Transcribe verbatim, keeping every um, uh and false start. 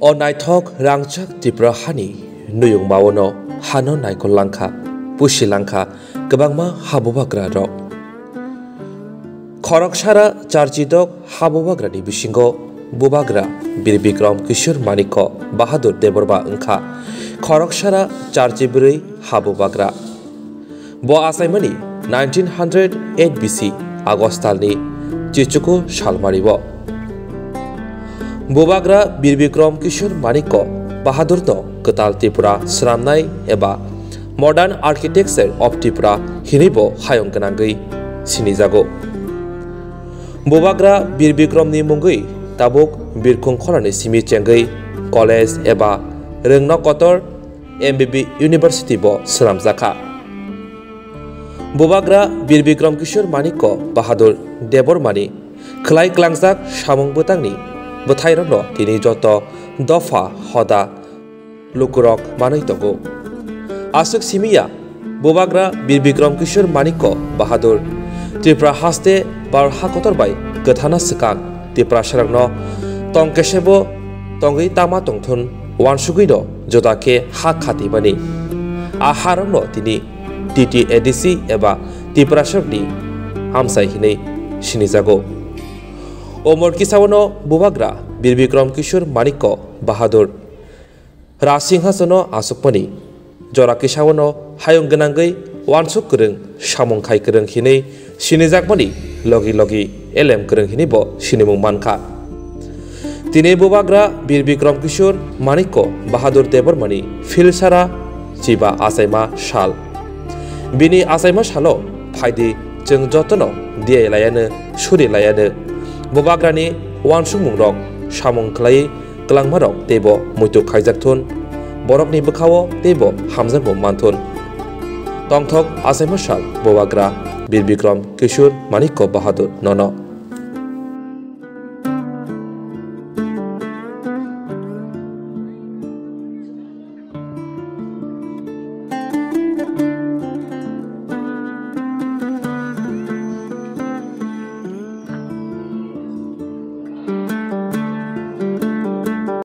O naithok rangchak Tripura hani nuyung maono hano naikol langkha, pusi langkha kwbangma habubagra rok. Khoroksara charchidok habubagrani bisingo bubagra Bir Bikram Kishore Manikya Bahadur Debbarma wngkha khoroksara charchibrwi habubagra. Bo achaimani nineteen hundred eight B C Agostalni chichuku salmario. Bubagra Bir Bikram Kishore Manikya Bahadurno kwtal Tripura swnamnai eba Modern Architecture of Tripura hinwibo hayung gwnangwi sinijago. Bubagra Bir Bikramni mungwi tabuk birkhung khorani simi chengwi college eba rwngno kotor M B B University bo swnamjakha. Bubagra Bir Bikram Kishore Manikya Bahadur Debbarmani khwlai klangjak samung bwtangni bwthairokno tini joto dopha hoda lukurok manwi tongo. Aswk simi ya, Bubagra Bir Bikram Kishore Manikya Bahadur Tripura haste Bharat hakotor bai kwthana swkang Tiprasarokno tong kesebo tongwi tama tongthun uansugwino juda khe ha khatibani. A harokno tini T T A D C eba Tiprasarokni amchai hinwi sinijago. Omor kisaono Bubagra Bir Bikram Kishore Manikya Bahadur Rajsinghasono achukmani jora kisaono hayung gwnangwi uansuk kwrwng samung khai kwrwng hinwi sinijakmani logi logi elem kwrwng hinwibo sinimung mankha. Tini Bubagra Bir Bikram Kishore Manikya Bahadur Debbarmani Philsara chiba achaima sal. Bini achaima salo phaidi chwng jotono diyai layano, suri layano. Bubagrani uansukmungrok samung khlai kwlangmarok teibo muitu khaijak thun, borokni bwkhao teibo hamjakbo man thun. Tongthok achaima sal Bubagra Bir Bikram Kishore Manikya Bahadur nono.